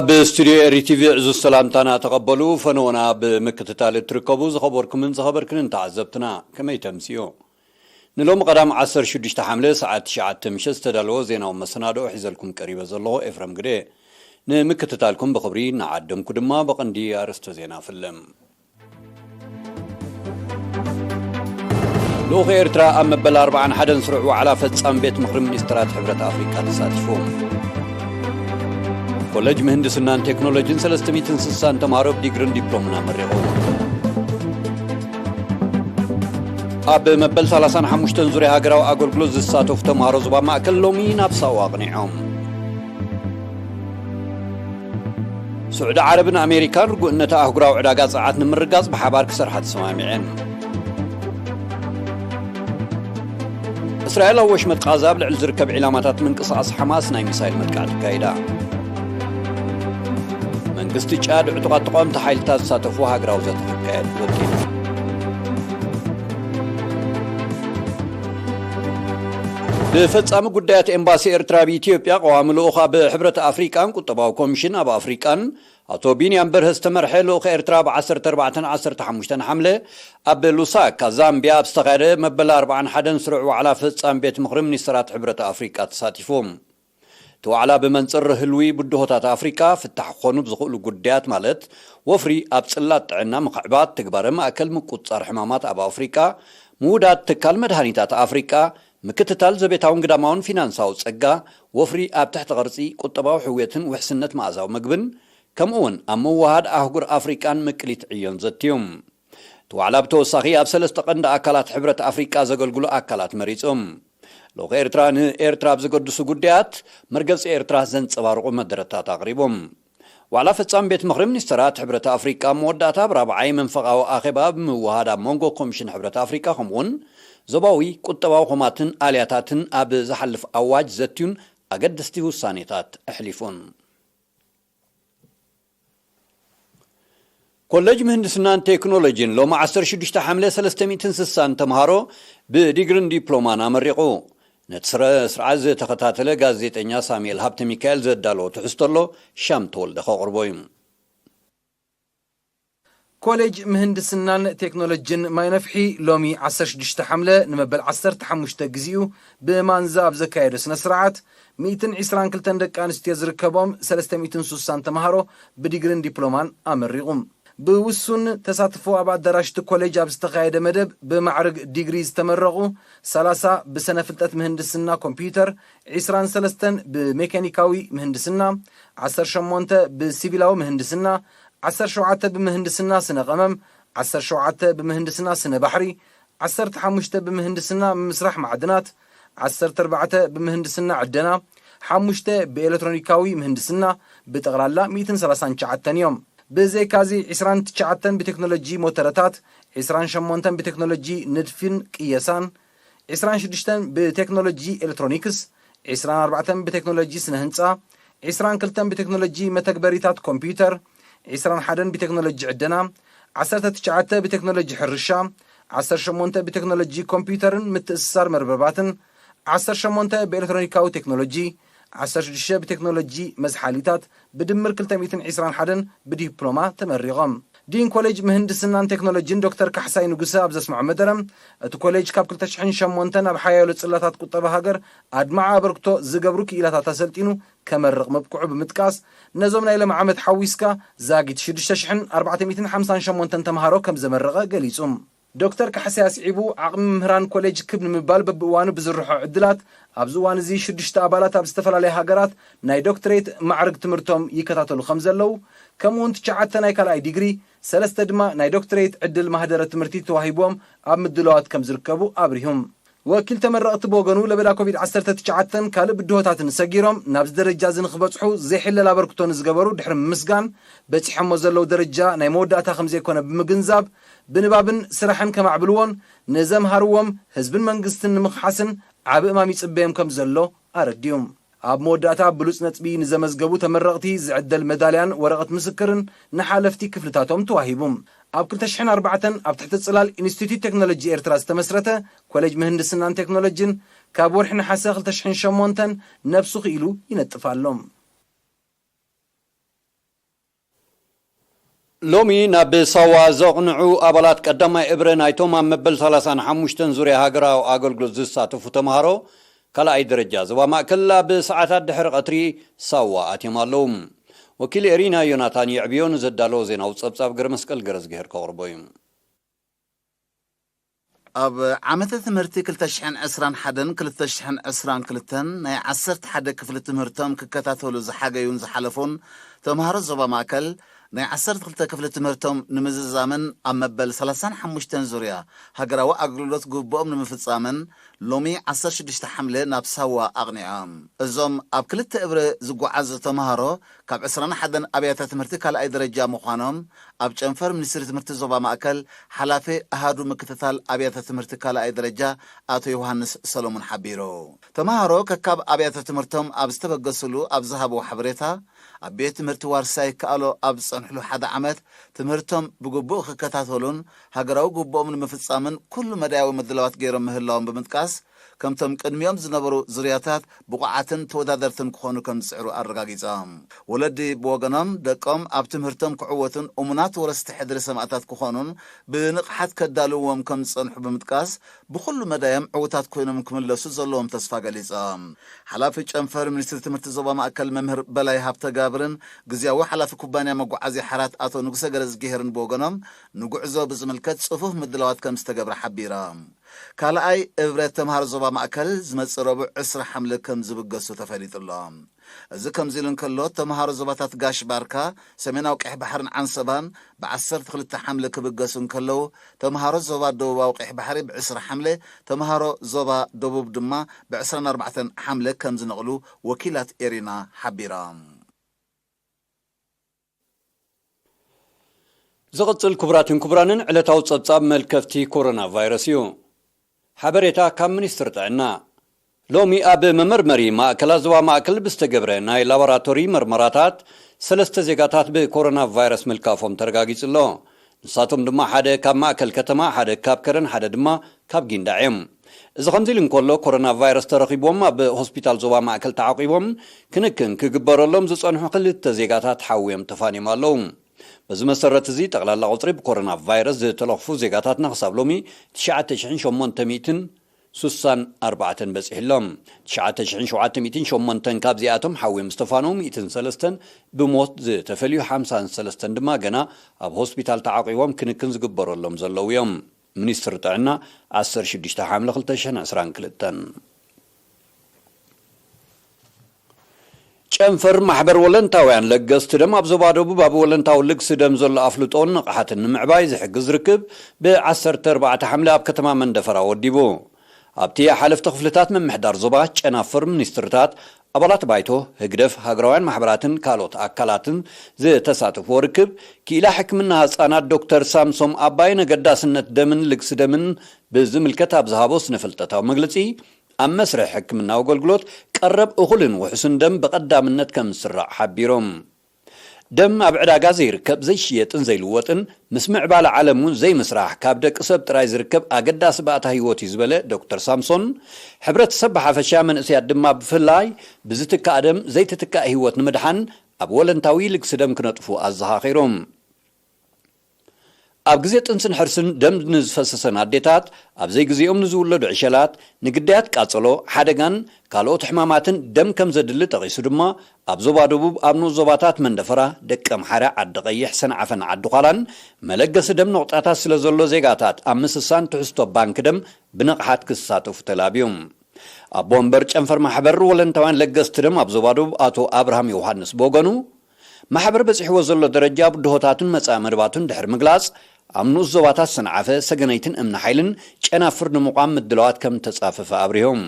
ኣብ ስቱድዮ ኤሪ ቲቪ ዕዙዝ ሰላምታና ተቐበሉ። ፈነወና ብምክትታል እትርከቡ ዝኸበርኩምን ዝኸበርክንን ተዓዘብትና፣ ከመይ ተምስዮ? ንሎሚ ቀዳም ዓሰርተ ሽዱሽተ ሓምለ ሰዓት ትሽዓተ ምሸት ዝተዳለወ ዜናዊ መሰናድኦ ሒዘልኩም ቀሪበ ዘለኹ ኤፍረም ግደ። ንምክትታልኩም ብኽብሪ እናዓደምኩ ድማ ብቐንዲ ኣርእስተ ዜና ፍልም። ልኡኽ ኤርትራ ኣብ መበል ኣርብዓን ሓደን ስሩዕ ዋዕላ ፈጻሚ ቤት ምኽሪ ሚኒስትራት ሕብረት ኣፍሪቃ ተሳቲፉ። ኮሌጅ ምህንድስናን ቴክኖሎጂን ሰለስተ ሚእትን ስሳን ተምሃሮ ብዲግርን ዲፕሎምን ኣመሪቑ። ኣብ መበል ሰላሳን ሓሙሽተን ዙርያ ሃገራዊ ኣገልግሎት ዝሳተፉ ተምሃሮ ዞባ ማእከል ሎሚ ናብ ሳዋ ኣቕኒዖም። ስዑዲ ዓረብን ኣሜሪካን ርጉእነት ኣህጉራዊ ዕዳጋ ጸዓት ንምርጋጽ ብሓባር ክሰርሓ ተሰማሚዐን። እስራኤል ኣብ ወሽመጥ ቃዛ ኣብ ልዕሊ ዝርከብ ዒላማታት ምንቅስቓስ ሓማስ ናይ ሚሳይል መጥቃዕቲ ኣካይዳ። መንግስቲ ጫድ ዕጡቓት ተቓወምቲ ሓይልታት ዝሳተፍዎ ሃገራዊ ዘተ ክካየድ ወጢኑ። ብፈጻሚ ጉዳያት ኤምባሲ ኤርትራ ኣብ ኢትዮጵያ ቀዋሚ ልኡኽ ኣብ ሕብረት ኣፍሪቃን ቁጠባዊ ኮሚሽን ኣብ ኣፍሪቃን ኣቶ ቢንያም በርሀ ዝተመርሐ ልኡኽ ኤርትራ ብ ዓሰርተ ኣርባዕተን ዓሰርተ ሓሙሽተን ሓምለ ኣብ ሉሳካ ዛምቢያ ኣብ ዝተኻየደ መበል ኣርብዓን ሓደን ስሩዕ ዋዕላ ፈጻሚ ቤት ምኽሪ ሚኒስትራት ሕብረት ኣፍሪቃ ተሳቲፉ። እቲ ዋዕላ ብመንጽር ህልዊ ብድሆታት ኣፍሪቃ ፍታሕ ክኾኑ ብዝኽእሉ ጉዳያት ማለት ወፍሪ ኣብ ጽላት ጥዕና ምኽዕባት፣ ትግባረ ማእከል ምቁጽጻር ሕማማት ኣብ ኣፍሪቃ፣ ምውዳድ ትካል መድሃኒታት ኣፍሪቃ፣ ምክትታል ዘቤታውን ግዳማውን ፊናንሳዊ ጸጋ፣ ወፍሪ ኣብ ትሕቲ ቅርጺ ቁጠባዊ ሕውየትን ውሕስነት መኣዛዊ ምግብን፣ ከምኡ እውን ኣብ ምውሃድ ኣህጉር ኣፍሪቃን ምቅሊት ዕዮን ዘትዩ። እቲ ዋዕላ ብተወሳኺ ኣብ ሰለስተ ቀንዲ ኣካላት ሕብረት ኣፍሪቃ ዘገልግሉ ኣካላት መሪጹ። ልኡኽ ኤርትራ ንኤርትራ ኣብ ዘገድሱ ጉዳያት መርገጺ ኤርትራ ዘንጸባርቑ መደረታት ኣቕሪቡ። ዋዕላ ፈጻሚ ቤት ምኽሪ ሚኒስተራት ሕብረት ኣፍሪቃ ኣብ መወዳእታ ኣብ ራብዓይ መንፈቓዊ ኣኼባ ብምውሃድ ኣብ መንጎ ኮሚሽን ሕብረት ኣፍሪቃ ከምኡውን ዞባዊ ቁጠባዊ ኮማትን ኣልያታትን ኣብ ዝሓልፍ ኣዋጅ ዘትዩን ኣገደስቲ ውሳኔታት ኣሕሊፉን። ኮሌጅ ምህንድስናን ቴክኖሎጂን ሎሚ ዓሰርተ ሽዱሽተ ሓምለ ሰለስተ ሚእትን ስሳን ተምሃሮ ብዲግሪን ዲፕሎማን ኣመሪቑ። ነቲ ስረ ስርዓት ዝተኸታተለ ጋዜጠኛ ሳሙኤል ሃብተ ሚካኤል ዘዳለዎ ትሕዝቶ ኣሎ፣ ሻም ተወልደ ከቕርቦ እዩ። ኮሌጅ ምህንድስናን ቴክኖሎጂን ማይነፍሒ ሎሚ ዓሰርተ ሽዱሽተ ሓምለ ንመበል ዓሰርተ ሓሙሽተ ግዜኡ ብማንዛ ኣብ ዘካየዶ ስነ ስርዓት፣ ሚእትን ዕስራን ክልተን ደቂ ኣንስትዮ ዝርከቦም ሰለስተ ሚእትን ስሳን ተምሃሮ ብዲግሪን ዲፕሎማን ኣመሪቑ። ብውሱን ተሳትፎ ኣብ ኣዳራሽ እቲ ኮሌጅ ኣብ ዝተኻየደ መደብ ብማዕርግ ዲግሪ ዝተመረቑ ሰላሳ ብሰነ ፍልጠት ምህንድስና ኮምፒውተር፣ ዕስራን ሰለስተን ብሜካኒካዊ ምህንድስና፣ ዓሰርተ ሸሞንተ ብሲቪላዊ ምህንድስና፣ ዓሰርተ ሸውዓተ ብምህንድስና ስነ ቀመም፣ ዓሰርተ ሸውዓተ ብምህንድስና ስነ ባሕሪ፣ ዓሰርተ ሓሙሽተ ብምህንድስና ምምስራሕ ማዕድናት፣ ዓሰርተ ኣርባዕተ ብምህንድስና ዕደና፣ ሓሙሽተ ብኤሌክትሮኒካዊ ምህንድስና፣ ብጠቕላላ ሚእትን ሰላሳን ትሽዓተን እዮም። ብዘይካዚ ዕስራን ትሽዓተን ብቴክኖሎጂ ሞተረታት፣ ዕስራን ሸሞንተን ብቴክኖሎጂ ንድፊን ቅየሳን፣ ዕስራን ሽዱሽተን ብቴክኖሎጂ ኤሌክትሮኒክስ፣ ዕስራን ኣርባዕተን ብቴክኖሎጂ ስነ ህንጻ፣ ዕስራን ክልተን ብቴክኖሎጂ መተግበሪታት ኮምፒውተር፣ ዕስራን ሓደን ብቴክኖሎጂ ዕደና፣ ዓሰርተ ትሽዓተ ብቴክኖሎጂ ሕርሻ፣ ዓሰርተ ሸሞንተ ብቴክኖሎጂ ኮምፒውተርን ምትእስሳር መርበባትን፣ ዓሰርተ ሸሞንተ ብኤሌክትሮኒካዊ ቴክኖሎጂ፣ ዓሰርተ ሽዱሽተ ብቴክኖሎጂ መዝሓሊታት፣ ብድምር ክልተ ሚእትን ዕስራን ሓደን ብዲፕሎማ ተመሪቖም። ዲን ኮሌጅ ምህንድስናን ቴክኖሎጂን ዶክተር ካሕሳይ ንጉሰ ኣብ ዘስምዖ መደረ፣ እቲ ኮሌጅ ካብ ክልተ ሽሕን ሸሞንተን ኣብ ሓያሎ ጽላታት ቁጠባ ሃገር ኣድማዒ ኣበርክቶ ዝገብሩ ክኢላታት ኣሰልጢኑ ከመርቕ ምብቅዑ ብምጥቃስ፣ ነዞም ናይ ሎሚ ዓመት ሓዊስካ ዛጊት ሽዱሽተ ሽሕን ኣርባዕተ ሚእትን ሓምሳን ሸሞንተን ተምሃሮ ከም ዘመረቐ ገሊጹ። ዶክተር ካሕሳይ ኣስዒቡ፣ ዓቕሚ መምህራን ኮሌጅ ክብ ንምባል በብእዋኑ ብዝርሖ ዕድላት፣ ኣብዚ እዋን እዚ ሽዱሽተ ኣባላት ኣብ ዝተፈላለያ ሃገራት ናይ ዶክትሬት ማዕርግ ትምህርቶም ይከታተሉ ከም ዘለዉ፣ ከምኡውን ትሽዓተ ናይ ካልኣይ ዲግሪ፣ ሰለስተ ድማ ናይ ዶክትሬት ዕድል ማህደረ ትምህርቲ ተዋሂቦም ኣብ ምድላዋት ከም ዝርከቡ ኣብሪሁም። ወኪል ተመረቕቲ ብወገኑ፣ ለበዳ ኮቪድ ዓሰርተ ትሽዓተን ካልእ ብድሆታትን ሰጊሮም ናብዚ ደረጃ እዚ ንክበጽሑ ዘይሕለል ኣበርክቶ ንዝገበሩ ድሕሪ ምምስጋን፣ በጺሖሞ ዘለዉ ደረጃ ናይ መወዳእታ ከም ዘይኮነ ብምግንዛብ፣ ብንባብን ስራሕን ከማዕብልዎን ንዘምሃርዎም ህዝብን መንግስትን ንምኽሓስን ዓቢ እማም ይጽበዮም ከም ዘሎ ኣረዲኡ። ኣብ መወዳእታ ብሉጽ ነጥቢ ንዘመዝገቡ ተመረቕቲ ዝዕደል መዳልያን ወረቐት ምስክርን ንሓለፍቲ ክፍልታቶም ተዋሂቡ። ኣብ ክልተ ሽሕን ኣርባዕተን ኣብ ትሕቲ ጽላል ኢንስቲትዩት ቴክኖሎጂ ኤርትራ ዝተመስረተ ኮሌጅ ምህንድስናን ቴክኖሎጂን፣ ካብ ወርሒ ነሓሰ ክልተ ሽሕን ሸሞንተን ነብሱ ክኢሉ ይነጥፍ ኣሎ። ሎሚ ናብ ሳዋ ዘቕንዑ ኣባላት ቀዳማይ እብረ ናይቶም ኣብ መበል ሰላሳን ሓሙሽተን ዙርያ ሃገራዊ ኣገልግሎት ዝሳተፉ ተምሃሮ ካልኣይ ደረጃ ዞባ ማእከል ኣብ ሰዓታት ድሕሪ ቀትሪ ሳዋ ኣትዮም ኣለዉ። ወኪል ኤሪና ዮናታን የዕብዮ ንዘዳለዎ ዜናዊ ጸብጻብ ገረመስቀል ገረዝግሄር ከቕርቦ እዩ። ኣብ ዓመተ ትምህርቲ ክልተ ሽሕን ዕስራን ሓደን ክልተ ሽሕን ዕስራን ክልተን ናይ ዓሰርተ ሓደ ክፍሊ ትምህርቶም ክከታተሉ ዝሓገዩን ዝሓለፉን ተምሃሮ ዞባ ማእከል ናይ ዓሰርተ ክልተ ክፍሊ ትምህርቶም ንምዝዛምን ኣብ መበል ሰላሳን ሓሙሽተን ዙርያ ሃገራዊ ኣገልግሎት ግቡኦም ንምፍጻምን ሎሚ ዓሰርተ ሽዱሽተ ሓምለ ናብ ሳዋ ኣቕኒዖም። እዞም ኣብ ክልተ እብረ ዝጓዓዙ ተምሃሮ ካብ ዕስራን ሓደን ኣብያተ ትምህርቲ ካልኣይ ደረጃ ምዃኖም ኣብ ጨንፈር ሚኒስትሪ ትምህርቲ ዞባ ማእከል ሓላፊ ኣሃዱ ምክትታል ኣብያተ ትምህርቲ ካልኣይ ደረጃ ኣቶ ዮሃንስ ሰሎሞን ሓቢሩ። ተምሃሮ ከካብ ኣብያተ ትምህርቶም ኣብ ዝተበገስሉ ኣብ ዝሃብዎ ሓበሬታ፣ ኣብ ቤት ትምህርቲ ዋርሳይ ይከኣሎ ኣብ ዝጸንሕሉ ሓደ ዓመት ትምህርቶም ብግቡእ ክከታተሉን ሃገራዊ ግቡኦም ንምፍጻምን ኩሉ መዳያዊ ምድላዋት ገይሮም ምህላዎም ብምጥቃስ፣ ከምቶም ቅድሚኦም ዝነበሩ ዙርያታት ብቑዓትን ተወዳደርትን ክኾኑ ከም ዝጽዕሩ ኣረጋጊጾም። ወለዲ ብወገኖም ደቆም ኣብ ትምህርቶም ክዕወቱን እሙናት ወረስቲ ሕድሪ ሰማእታት ክኾኑን ብንቕሓት ከዳልውዎም ከም ዝጸንሑ ብምጥቃስ፣ ብኹሉ መዳዮም ዕዉታት ኮይኖም ክምለሱ ዘለዎም ተስፋ ገሊጾም። ሓላፊ ጨንፈር ሚኒስትሪ ትምህርቲ ዞባ ማእከል መምህር በላይ ሃብተጋብርን ግዝያዊ ሓላፊ ኩባንያ መጓዓዝያ ሓራት ኣቶ ንጉሰ ገረዝግሄርን ብወገኖም ንጉዕዞ ብዝምልከት ጽፉፍ ምድላዋት ከም ዝተገብረ ሓቢሮም። ካልኣይ እብረት ተምሃሮ ዞባ ማእከል ዝመጽእ ረቡዕ ዕስራ ሓምለ ከም ዝብገሱ ተፈሊጡ ኣሎ። እዚ ከምዚ ኢሉ እንከሎ፣ ተምሃሮ ዞባታት ጋሽ ባርካ፣ ሰሜናዊ ቀይሕ ባሕርን ዓንሰባን ብዓሰርተ ክልተ ሓምለ ክብገሱ እንከለዉ፣ ተምሃሮ ዞባ ደቡባዊ ቀይሕ ባሕሪ ብዕስራ ሓምለ፣ ተምሃሮ ዞባ ደቡብ ድማ ብዕስራን ኣርባዕተን ሓምለ ከም ዝነቕሉ ወኪላት ኤሪና ሓቢሮም። ዝቕጽል ክቡራትን ክቡራንን ዕለታዊ ጸብጻብ መልከፍቲ ኮሮና ቫይረስ እዩ። ሓበሬታ ካብ ሚኒስትሪ ጥዕና። ሎሚ ኣብ መመርመሪ ማእከላት ዞባ ማእከል ብዝተገብረ ናይ ላቦራቶሪ መርመራታት ሰለስተ ዜጋታት ብኮሮና ቫይረስ ምልካፎም ተረጋጊጹ ኣሎ። ንሳቶም ድማ ሓደ ካብ ማእከል ከተማ፣ ሓደ ካብ ከረን፣ ሓደ ድማ ካብ ጊንዳዕ እዮም። እዚ ከምዚ ኢሉ እንከሎ፣ ኮሮና ቫይረስ ተረኺብዎም ኣብ ሆስፒታል ዞባ ማእከል ተዓቂቦም ክንክን ክግበረሎም ዝጸንሑ ክልተ ዜጋታት ሓውዮም ተፋንዮም ኣለዉ። በዚ መሰረት እዚ፣ ጠቕላላ ቁጽሪ ብኮሮና ቫይረስ ዝተለኽፉ ዜጋታትና ክሳብ ሎሚ ትሽዓተ ሽሕን ሸሞንተ ሚእትን ስሳን ኣርባዕተን በጺሑ ኣሎ። ትሽዓተ ሽሕን ሸውዓተ ሚእትን ሸሞንተን ካብዚኣቶም ሓውዮም ዝተፋነዉ ሚእትን ሰለስተን ብሞት ዝተፈልዩ ሓምሳን ሰለስተን ድማ ገና ኣብ ሆስፒታል ተዓቂቦም ክንክን ዝግበረሎም ዘለዉ እዮም። ሚኒስትሪ ጥዕና ዓሰርተ ሽዱሽተ ሓምለ ክልተ ሽሕን ዕስራን ክልተን። ጨንፈር ማሕበር ወለንታውያን ለገስቲ ደም ኣብ ዞባ ደቡብ ኣብ ወለንታዊ ልግሲ ደም ዘሎ ኣፍልጦን ንቕሓትን ንምዕባይ ዝሕግዝ ርክብ ብ ዓሰርተ ኣርባዕተ ሓምለ ኣብ ከተማ መንደፈራ ወዲቡ። ኣብቲ ሓለፍቲ ክፍልታት ምምሕዳር ዞባ፣ ጨናፍር ሚኒስትርታት፣ ኣባላት ባይቶ፣ ህግደፍ፣ ሃገራውያን ማሕበራትን ካልኦት ኣካላትን ዝተሳተፍዎ ርክብ፣ ክኢላ ሕክምና ህጻናት ዶክተር ሳምሶም ኣባይ ነገዳስነት ደምን ልግሲ ደምን ብዝምልከት ኣብ ዝሃቦ ስነፍልጠታዊ መግለጺ፣ ኣብ መስርሕ ሕክምናዊ ኣገልግሎት ቀረብ እኹልን ውሑስን ደም ብቐዳምነት ከም ዝስራዕ ሓቢሮም። ደም ኣብ ዕዳጋ ዘይርከብ፣ ዘይሽየጥን ዘይልወጥን፣ ምስ ምዕባለ ዓለም እውን ዘይምስራሕ፣ ካብ ደቂ ሰብ ጥራይ ዝርከብ ኣገዳሲ ባእታ ህይወት እዩ ዝበለ ዶክተር ሳምሶን፣ ሕብረተሰብ ብሓፈሻ፣ መንእሰያት ድማ ብፍላይ ብዝትካእ ደም ዘይትትካእ ህይወት ንምድሓን ኣብ ወለንታዊ ልግሲ ደም ክነጥፉ ኣዘኻኺሮም። ኣብ ግዜ ጥንስን ሕርስን ደም ንዝፈሰሰን ኣዴታት፣ ኣብ ዘይግዜኦም ንዝውለዱ ዕሸላት፣ ንግዳያት ቃጸሎ፣ ሓደጋን ካልኦት ሕማማትን ደም ከም ዘድሊ ጠቒሱ ድማ፣ ኣብ ዞባ ደቡብ ኣብ ንኡስ ዞባታት መንደፈራ፣ ደቀምሓረ፣ ዓዲ ቀይሕ፣ ሰንዓፈን ዓዲ ዃላን መለገሲ ደም ነቑጣታት ስለ ዘሎ ዜጋታት ኣብ ምስሳን ትሕዝቶ ባንክ ደም ብንቕሓት ክሳተፉ ተላብዮም። ኣቦ ወንበር ጨንፈር ማሕበር ወለንታውያን ለገስቲ ደም ኣብ ዞባ ደቡብ ኣቶ ኣብርሃም ዮሃንስ ብወገኑ፣ ማሕበር በጺሕዎ ዘሎ ደረጃ ብድሆታቱን መጻኢ መደባቱን ድሕሪ ምግላጽ፣ ኣብ ንኡስ ዞባታት ሰንዓፈ፣ ሰገነይትን እምኒ ሓይልን ጨናፍር ንምቋም ምድላዋት ከም ተጻፈፈ ኣብሪሆም።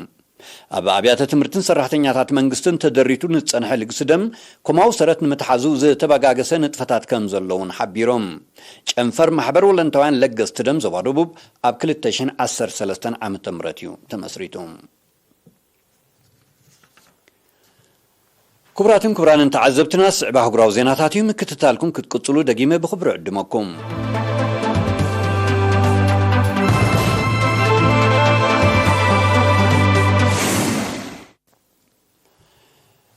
ኣብ ኣብያተ ትምህርትን ሰራሕተኛታት መንግስትን ተደሪቱ ንዝጸንሐ ልግሲ ደም ኮማዊ ሰረት ንምትሓዙ ዝተበጋገሰ ንጥፈታት ከም ዘሎ እውን ሓቢሮም። ጨንፈር ማሕበር ወለንታውያን ለገስቲ ደም ዞባ ደቡብ ኣብ ክልተ ሽሕን ዓሰርተ ሰለስተን ዓመተ ምህረት እዩ ተመስሪቱ። ክቡራትን ክቡራንን ተዓዘብትና፣ ዝስዕብ ኣህጉራዊ ዜናታት እዩ። ምክትታልኩም ክትቅጽሉ ደጊመ ብኽብሪ እዕድመኩም።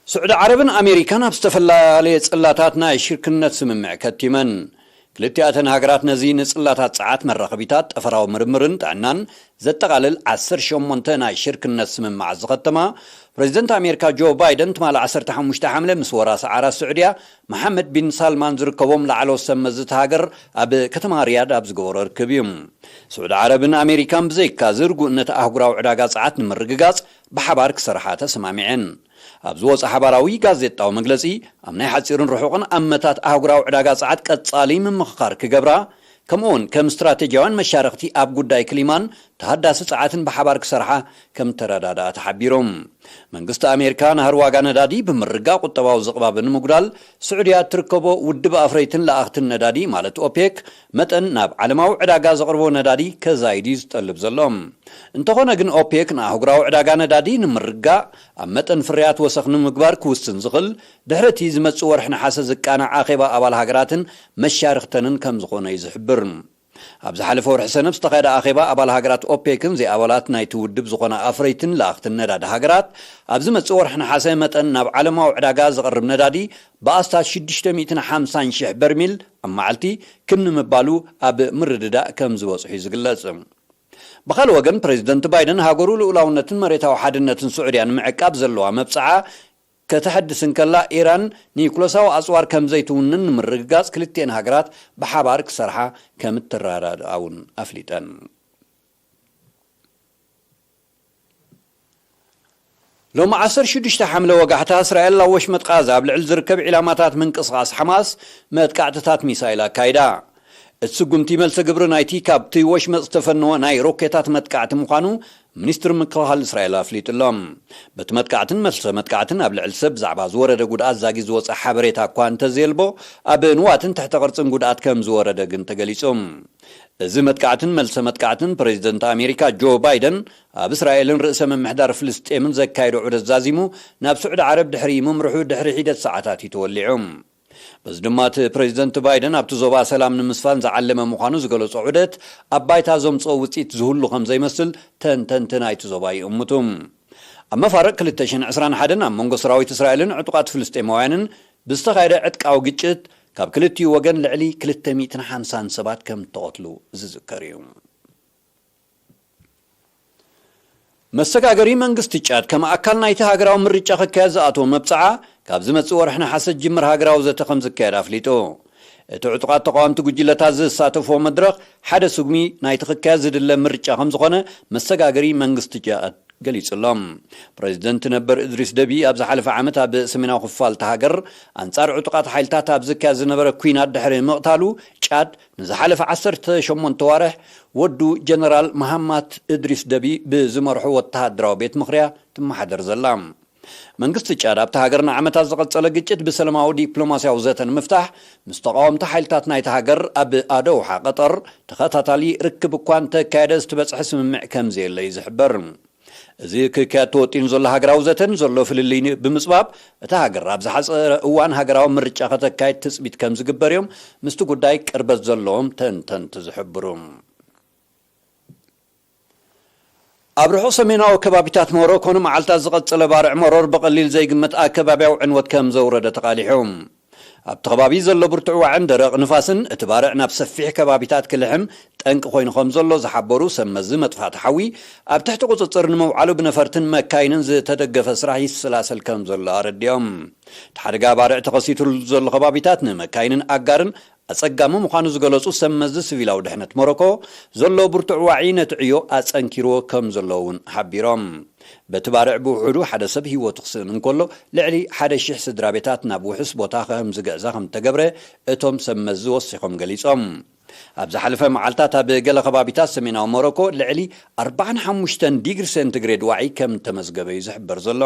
ስዑዲ ዓረብን ኣሜሪካን ኣብ ዝተፈላለየ ጽላታት ናይ ሽርክነት ስምምዕ ከቲመን። ክልቲኣተን ሃገራት ነዚ ንጽላታት ጸዓት፣ መራኸቢታት፣ ጠፈራዊ ምርምርን ጥዕናን ዘጠቓልል ዓሰርተ ሸሞንተ ናይ ሽርክነት ስምምዓት ዝኸተማ፣ ፕሬዚደንት ኣሜሪካ ጆ ባይደን ትማሊ ዓሰርተ ሓሙሽተ ሓምለ ምስ ወራሲ ዓራት ስዑድያ መሓመድ ቢን ሳልማን ዝርከቦም ላዕለዎት ሰብ መዚ እታ ሃገር ኣብ ከተማ ሪያድ ኣብ ዝገበሮ ርክብ እዩ። ስዑዲ ዓረብን ኣሜሪካን ብዘይካዚ ርጉእነት ኣህጉራዊ ዕዳጋ ጸዓት ንምርግጋጽ ብሓባር ክሰርሓ ተሰማሚዐን። ኣብ ዝወጸ ሓባራዊ ጋዜጣዊ መግለጺ፣ ኣብ ናይ ሓጺርን ርሑቕን ኣመታት ኣህጉራዊ ዕዳጋ ጸዓት ቀጻሊ ምምኽኻር ክገብራ፣ ከምኡውን ከም ስትራቴጂያውያን መሻርኽቲ ኣብ ጉዳይ ክሊማን ተሃዳሲ ጸዓትን ብሓባር ክሰርሓ ከም ተረዳድኣ ተሓቢሩ። መንግስቲ ኣሜሪካ ናህሪ ዋጋ ነዳዲ ብምርጋእ ቁጠባዊ ዝቕባብ ንምጉዳል፣ ስዑድያ እትርከቦ ውድብ ኣፍረይትን ለኣኽትን ነዳዲ ማለት ኦፔክ መጠን ናብ ዓለማዊ ዕዳጋ ዘቕርቦ ነዳዲ ከዛይድ እዩ ዝጠልብ ዘሎ። እንተኾነ ግን ኦፔክ ንኣህጉራዊ ዕዳጋ ነዳዲ ንምርጋእ፣ ኣብ መጠን ፍርያት ወሰኽ ንምግባር ክውስን ዝኽእል ድሕሪ እቲ ዝመጽእ ወርሒ ነሓሰ ዝቃናዕ ኣኼባ ኣባል ሃገራትን መሻርኽተንን ከም ዝኾነ እዩ ዝሕብር። ኣብ ዝሓለፈ ወርሒ ሰነ ዝተኻየደ ኣኼባ ኣባል ሃገራት ኦፔክን ዘይኣባላት ናይቲ ውድብ ዝኾና ኣፍረይትን ለኣኽትን ነዳዲ ሃገራት፣ ኣብ ዝመጽእ ወርሒ ነሓሰ መጠን ናብ ዓለማዊ ዕዳጋ ዝቐርብ ነዳዲ ብኣስታት ሽዱሽተ ሚእትን ሓምሳን ሽሕ በርሚል ኣብ መዓልቲ ክም ንምባሉ ኣብ ምርድዳእ ከም ዝበጽሑ እዩ ዝግለጽ። ብኻልእ ወገን፣ ፕሬዚደንት ባይደን ሃገሩ ልኡላውነትን መሬታዊ ሓድነትን ስዑድያ ንምዕቃብ ዘለዋ መብጽዓ ከተሐድስ እንከላ፣ ኢራን ኒኩለሳዊ ኣጽዋር ከም ዘይትውንን ንምርግጋጽ ክልቲኤን ሃገራት ብሓባር ክሰርሓ ከም እተረዳድኣ እውን ኣፍሊጠን። ሎሚ ዓሰርተ ሽዱሽተ ሓምለ ወጋሕታ፣ እስራኤል ኣብ ወሽመጥ ቃዛ ኣብ ልዕሊ ዝርከብ ዒላማታት ምንቅስቓስ ሓማስ መጥቃዕትታት ሚሳይል ኣካይዳ። እቲ ስጉምቲ መልሰ ግብሪ ናይቲ ካብቲ ወሽመጥ ዝተፈነወ ናይ ሮኬታት መጥቃዕቲ ምዃኑ ሚኒስትሪ ምክልኻል እስራኤል ኣፍሊጡ ኣሎ። በቲ መጥቃዕትን መልሰ መጥቃዕትን ኣብ ልዕሊ ሰብ ብዛዕባ ዝወረደ ጉድኣት ዛጊት ዝወጸ ሓበሬታ እኳ እንተዘየልቦ፣ ኣብ ንዋትን ትሕተ ቅርጽን ጉድኣት ከም ዝወረደ ግን ተገሊጹ። እዚ መጥቃዕትን መልሰ መጥቃዕትን ፕሬዚደንት ኣሜሪካ ጆ ባይደን ኣብ እስራኤልን ርእሰ ምምሕዳር ፍልስጤምን ዘካየዶ ዑደት ዛዚሙ ናብ ስዑዲ ዓረብ ድሕሪ ምምርሑ ድሕሪ ሒደት ሰዓታት እዩ ተወሊዑ። በዚ ድማ እቲ ፕሬዚደንት ባይደን ኣብቲ ዞባ ሰላም ንምስፋን ዝዓለመ ምዃኑ ዝገለጾ ዑደት ኣብ ባይታ ዘምጽኦ ውጽኢት ዝህሉ ከም ዘይመስል ተንተንቲ ናይቲ ዞባ ይእምቱ። ኣብ መፋርቕ ክልተ ሽሕን ዕስራን ሓደን ኣብ መንጎ ሰራዊት እስራኤልን ዕጡቓት ፍልስጤማውያንን ብዝተኻየደ ዕጥቃዊ ግጭት ካብ ክልቲኡ ወገን ልዕሊ ክልተ ሚእትን ሓምሳን ሰባት ከም እተቐትሉ ዝዝከር እዩ። መሰጋገሪ መንግስቲ ጫድ ከም ኣካል ናይቲ ሃገራዊ ምርጫ ክካየድ ዝኣተወ መብጽዓ፣ ካብ ዝመጽእ ወርሒ ነሓሰ ዝጅምር ሃገራዊ ዘተ ከም ዝካየድ ኣፍሊጡ። እቲ ዕጡቓት ተቓወምቲ ጉጅለታት ዝሳተፍዎ መድረኽ ሓደ ስጉሚ ናይቲ ክካየድ ዝድለ ምርጫ ከም ዝኾነ መሰጋገሪ መንግስቲ ጫድ ገሊጹ ኣሎ። ፕሬዚደንት ነበር እድሪስ ደቢ ኣብ ዝሓለፈ ዓመት ኣብ ሰሜናዊ ክፋል እታ ሃገር ኣንጻር ዕጡቓት ሓይልታት ኣብ ዝካየድ ዝነበረ ኲናት ድሕሪ ምቕታሉ፣ ጫድ ንዝሓለፈ ዓሰርተ ሸሞንተ ዋርሕ ወዱ ጀነራል መሃማት እድሪስ ደቢ ብዝመርሖ ወተሃደራዊ ቤት ምኽርያ ትመሓደር ዘላ። መንግስቲ ጫድ ኣብታ ሃገር ንዓመታት ዝቐጸለ ግጭት ብሰላማዊ ዲፕሎማስያዊ ዘተ ንምፍታሕ ምስ ተቓወምቲ ሓይልታት ናይታ ሃገር ኣብ ኣደውሓ ቀጠር ተኸታታሊ ርክብ እኳ እንተካየደ፣ ዝተበጽሐ ስምምዕ ከም ዘየለ እዩ ዝሕበር። እዚ ክካየድ ተወጢኑ ዘሎ ሃገራዊ ዘተ ንዘሎ ፍልልይ ን-፣ ብምጽባብ፣ እታ ሃገር ኣብ ዝሓጸረ እዋን ሃገራዊ ምርጫ ከተካይድ ትጽቢት ከም ዝግበር እዮም ምስቲ ጉዳይ ቅርበት ዘለዎም ተንተንቲ ዝሕብሩ። ኣብ ርሑቕ ሰሜናዊ ከባቢታት ሞሮኮ ንመዓልታት ዝቐጸለ ባርዕ መሮር ብቐሊል ዘይግመት ኣከባብያዊ ዕንወት ከም ዘውረደ ተቓሊሑ። ኣብቲ ከባቢ ዘሎ ብርቱዕ ዋዕን ደረቕ ንፋስን እቲ ባርዕ ናብ ሰፊሕ ከባቢታት ክልሕም ጠንቂ ኮይኑ ከም ዘሎ ዝሓበሩ ሰብ መዚ መጥፋእቲ ሓዊ፣ ኣብ ትሕቲ ቁጽጽር ንምውዓሉ ብነፈርትን መካይንን ዝተደገፈ ስራሕ ይሰላሰል ከም ዘሎ ኣረዲኦም። እቲ ሓደጋ ባርዕ ተኸሲቱሉ ዘሎ ከባቢታት ንመካይንን ኣጋርን ኣጸጋሚ ምዃኑ ዝገለጹ ሰብ መዚ ሲቪላዊ ድሕነት ሞሮኮ፣ ዘሎ ብርቱዕ ዋዒ ነቲ ዕዮ ኣጸንኪርዎ ከም ዘሎ እውን ሓቢሮም። በቲ ባርዕ ብውሑዱ ሓደ ሰብ ህይወቱ ክስእን እንከሎ፣ ልዕሊ ሓደ ሺሕ ስድራ ቤታት ናብ ውሑስ ቦታ ከም ዝግዕዛ ከም እተገብረ እቶም ሰብ መዚ ወሲኾም ገሊጾም። ኣብ ዝሓለፈ መዓልታት ኣብ ገለ ከባቢታት ሰሜናዊ ሞሮኮ ልዕሊ ኣርባዓን ሓሙሽተን ዲግሪ ሴንቲግሬድ ዋዒ ከም እተመዝገበ እዩ ዝሕበር ዘሎ።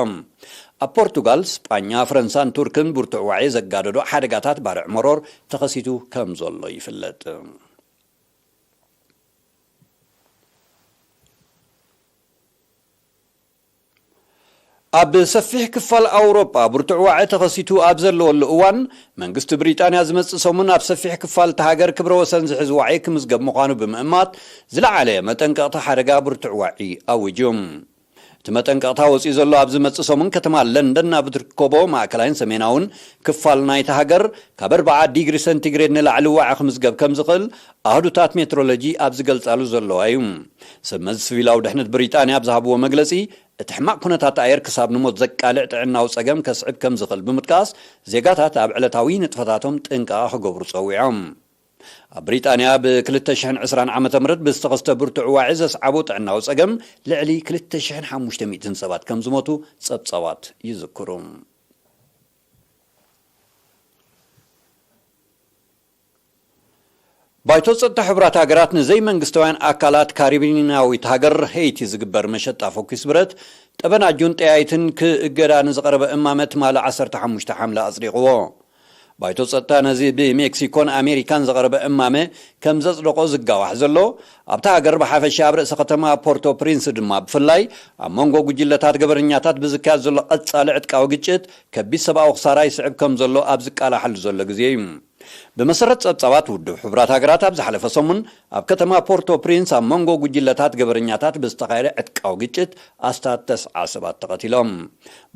ኣብ ፖርቱጋል፣ ስጳኛ፣ ፈረንሳን ቱርክን ብርቱዕ ዋዒ ዘጋደዶ ሓደጋታት ባርዕ መሮር ተኸሲቱ ከም ዘሎ ይፍለጥ። ኣብ ሰፊሕ ክፋል ኣውሮጳ ብርቱዕ ዋዒ ተኸሲቱ ኣብ ዘለወሉ እዋን፣ መንግስቲ ብሪጣንያ ዝመጽእ ሰሙን ኣብ ሰፊሕ ክፋል እታ ሃገር ክብረ ወሰን ዝሕዝ ዋዒ ክምዝገብ ምዃኑ ብምእማት፣ ዝለዓለ መጠንቀቕታ ሓደጋ ብርቱዕ ዋዒ ኣዊጁ። እቲ መጠንቀቕታ ወፂኡ ዘሎ ኣብ ዝመፅእ ሰሙን ከተማ ለንደን ኣብ እትርከቦ ማእከላይን ሰሜናውን ክፋል ናይቲ ሃገር ካብ ኣርብዓ ዲግሪ ሰንቲግሬድ ንላዕሊ ዋዒ ክምዝገብ ከም ዝኽእል ኣህዱታት ሜትሮሎጂ ኣብ ዝገልጻሉ ዘለዋ እዩ። ሰብ መዚ ሲቪላዊ ድሕነት ብሪጣንያ ኣብ ዝሃብዎ መግለጺ፣ እቲ ሕማቕ ኩነታት ኣየር ክሳብ ንሞት ዘቃልዕ ጥዕናዊ ጸገም ከስዕብ ከም ዝኽእል ብምጥቃስ፣ ዜጋታት ኣብ ዕለታዊ ንጥፈታቶም ጥንቃቐ ክገብሩ ጸዊዖም። ኣብ ብሪጣንያ ብ ክልተ ሽሕን ዕስራን ዓመተ ምህረት ብዝተኸስተ ብርቱዕ ዋዒ ዘስዓቦ ጥዕናዊ ጸገም፣ ልዕሊ ክልተ ሽሕን ሓሙሽተ ሚእትን ሰባት ከም ዝሞቱ ጸብጻባት ይዝክሩ። ባይቶ ጸጥታ ሕቡራት ሃገራት ንዘይመንግስታውያን ኣካላት ካሪቢናዊት ሃገር ሄይቲ ዝግበር መሸጣ ፈኲስ ብረት፣ ጠበናጁን ጠያይትን ክእገዳ ንዝቐረበ እማመ ትማሊ ዓሰርተ ሓሙሽተ ሓምለ ኣጽዲቕዎ። ባይቶ ጸጥታ ነዚ ብሜክሲኮን ኣሜሪካን ዝቐረበ እማመ ከም ዘጽደቖ ዝጋዋሕ ዘሎ፣ ኣብታ ሃገር ብሓፈሻ ኣብ ርእሰ ከተማ ፖርቶ ፕሪንስ ድማ ብፍላይ ኣብ መንጎ ጉጅለታት ገበነኛታት ብዝካየድ ዘሎ ቀጻሊ ዕጥቃዊ ግጭት ከቢድ ሰብኣዊ ክሳራ ይስዕብ ከም ዘሎ ኣብ ዝቃላሓሉ ዘሎ ግዜ እዩ። ብመሰረት ጸብጻባት ውድብ ሕቡራት ሃገራት ኣብ ዝሓለፈ ሰሙን ኣብ ከተማ ፖርቶ ፕሪንስ ኣብ መንጎ ጉጅለታት ገበነኛታት ብዝተኻየደ ዕጥቃዊ ግጭት ኣስታት ተስዓ ሰባት ተቐቲሎም።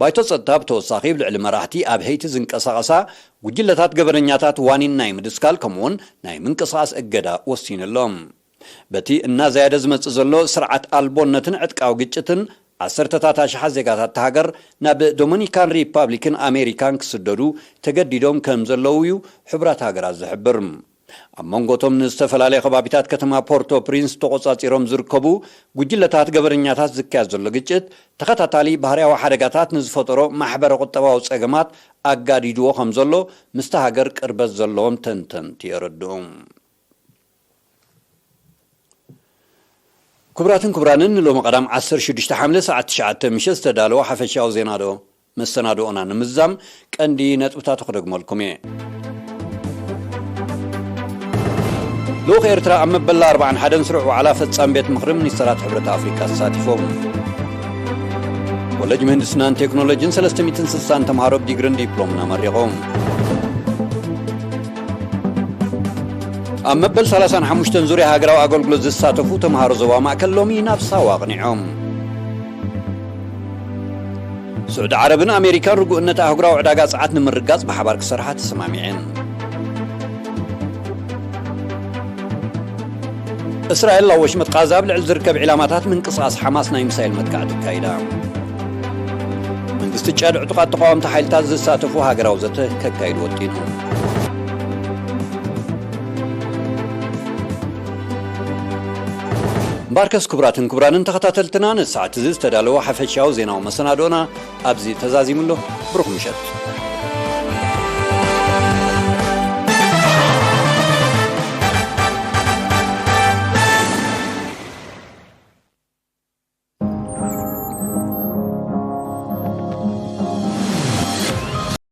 ባይቶ ጸጥታ ብተወሳኺ ኣብ ልዕሊ መራሕቲ ኣብ ሄይቲ ዝንቀሳቐሳ ጉጅለታት ገበነኛታት ዋኒን ናይ ምድስካል ከምኡውን ናይ ምንቅስቓስ እገዳ ወሲኑ ኣሎ። በቲ እናዘያደ ዝመጽእ ዘሎ ስርዓት ኣልቦነትን ዕጥቃዊ ግጭትን ዓሰርተታት ኣሽሓት ዜጋታት እታ ሃገር ናብ ዶሚኒካን ሪፓብሊክን ኣሜሪካን ክስደዱ ተገዲዶም ከም ዘለዉ እዩ ሕቡራት ሃገራት ዝሕብር። ኣብ መንጎ እቶም ንዝተፈላለየ ከባቢታት ከተማ ፖርቶ ፕሪንስ ተቖጻጺሮም ዝርከቡ ጉጅለታት ገበነኛታት ዝካየድ ዘሎ ግጭት፣ ተኸታታሊ ባህርያዊ ሓደጋታት ንዝፈጠሮ ማሕበረ ቁጠባዊ ጸገማት ኣጋዲድዎ ከም ዘሎ ምስቲ ሃገር ቅርበት ዘለዎም ተንተንቲ የረድኡ። ክቡራትን ክቡራንን፣ ንሎሚ ቀዳም ዓሰርተ ሽዱሽተ ሓምለ ሰዓት ትሽዓተ ምሸት ዝተዳለወ ሓፈሻዊ ዜና ዶ መሰናድኦና ንምዛም ቀንዲ ነጥብታቱ ክደግመልኩም እየ። ልኡኽ ኤርትራ ኣብ መበል ኣርባዓን ሓደን ስሩዕ ዋዕላ ፈጻሚ ቤት ምኽሪ ሚኒስተራት ሕብረት ኣፍሪካ ተሳቲፎም። ኮሌጅ ምህንድስናን ቴክኖሎጂን ሰለስተ ሚእትን ስሳን ተምሃሮ ብዲግሪን ዲፕሎምን ኣመሪቖም። ኣብ መበል ሰላሳን ሓሙሽተን ዙርያ ሃገራዊ ኣገልግሎት ዝሳተፉ ተምሃሮ ዞባ ማእከል ሎሚ ናብ ሳዋ ኣቕኒዖም። ስዑዲ ዓረብን ኣሜሪካን ርጉእነት ኣህጉራዊ ዕዳጋ ጸዓት ንምርጋጽ ብሓባር ክሰርሓ ተሰማሚዐን። እስራኤል ኣብ ወሽመጥ ቃዛ ኣብ ልዕሊ ዝርከብ ዒላማታት ምንቅስቓስ ሓማስ ናይ ሚሳይል መጥቃዕቲ ኣካይዳ። መንግስቲ ጫድ ዕጡቓት ተቓወምቲ ሓይልታት ዝሳተፉ ሃገራዊ ዘተ ከካይድ ወጢኑ። እምበኣርከስ ክቡራትን ክቡራንን ተኸታተልትና፣ ነቲ ሰዓት እዚ ዝተዳለወ ሓፈሻዊ ዜናዊ መሰናድኦና ኣብዚ ተዛዚሙ ኣሎ። ብሩኽ ምሸት።